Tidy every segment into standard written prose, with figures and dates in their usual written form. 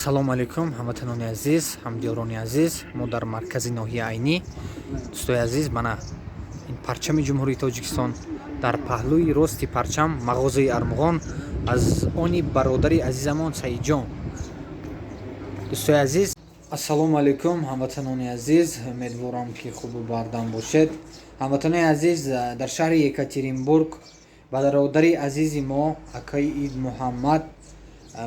Салому алейкум, ҳамватанони азиз, ҳамдиёрони азиз. Мо дар маркази ноҳияи Айнӣ, дӯстои азиз. Мана ин парчами Ҷумҳурии Тоҷикистон, дар паҳлӯи рости парчам мағозаи «Армуғон» аз они бародари азизамон Саидҷон. Дӯстои азиз, ассалому алейкум, ҳамватанони азиз. Умедворам, ки хубу бардам бошед. Ҳамватанони азиз, дар шаҳри Екатеринбург бародари азизи мо, акаи Ид Муҳаммад,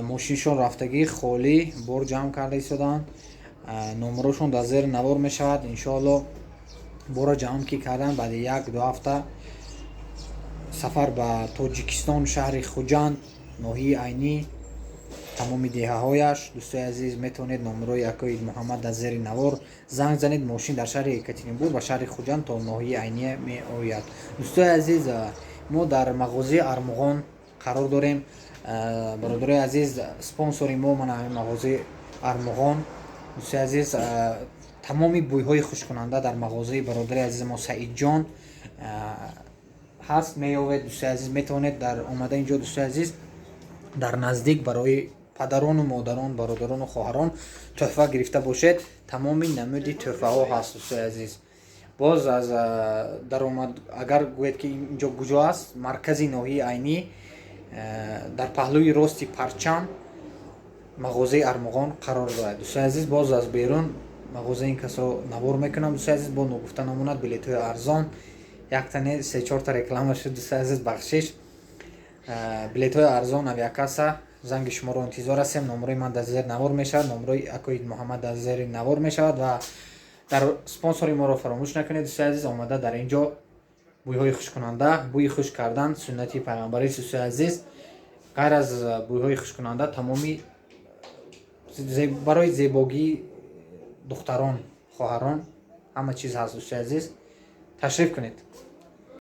мошиншон рафтагӣ, холӣ, бор ҷамъ карда истодаанд. Номерошон дар зери навор мешавад. Иншоалло, бора ҷамъ ки кардан, баъди 1-2 ҳафта сафар ба Тоҷикистон, шаҳри Хуҷанд, ноҳияи Айнӣ, тамоми деҳаҳояш. Дӯстои азиз, метавонед номерои акои Муҳаммад дар зери навор занг занед. Мошин дар шаҳри Екатеринбург ба шаҳри Хуҷанд то ноҳияи Айнӣ меояд. Дӯстои азиз, мо дар мағозаи «Армуғон» қарор дорем. Бародарои азиз, спонсори мо мана ҳамин мағозаи «Армуғон». Дӯстои азиз, тамоми бӯйҳои хушкунанда дар мағозаи бародари азизи мо Саидҷон ҳаст, меёвед. Дӯстои азиз, метавонед дар омада инҷо, дӯстои азиз, дар наздик барои падарону модарон, бародарону хоҳарон тӯҳфа гирифта бошед. Тамоми намуди тӯҳфаҳо ҳаст, дӯстои азиз. Боз аз даромад, агар гӯед, ки инҷо куҷо аст, маркази ноҳияи Айнӣ, дар паҳлӯи рости парчам мағозаи «Армуғон» қарор дорад. Дӯстои азиз, боз аз берун мағозаи ин касро навор мекунам. Дӯстои азиз, бо ногуфта намонад, билетҳои арзон, яктане се чорта реклама шуд, дӯстои азиз, бахшиш. Билетҳои арзон, авиакасса, занги шуморо интизор ҳастем. Номерои ман дар зери навор мешавад, номерои акои Муҳаммад дар зери навор мешавад ва дар спонсори моро фаромӯш накунед. Дӯстои азиз, омада дар ин ҷо бӯйҳои хушкунанда, бӯи хуш кардан суннати пайғамбарӣ. Дӯстои азиз, ғайр аз бӯйҳои хушкунанда, тамоми барои зебогии духтарон, хоҳарон ҳама чиз ҳаст. Дӯстои азиз, ташриф кунед.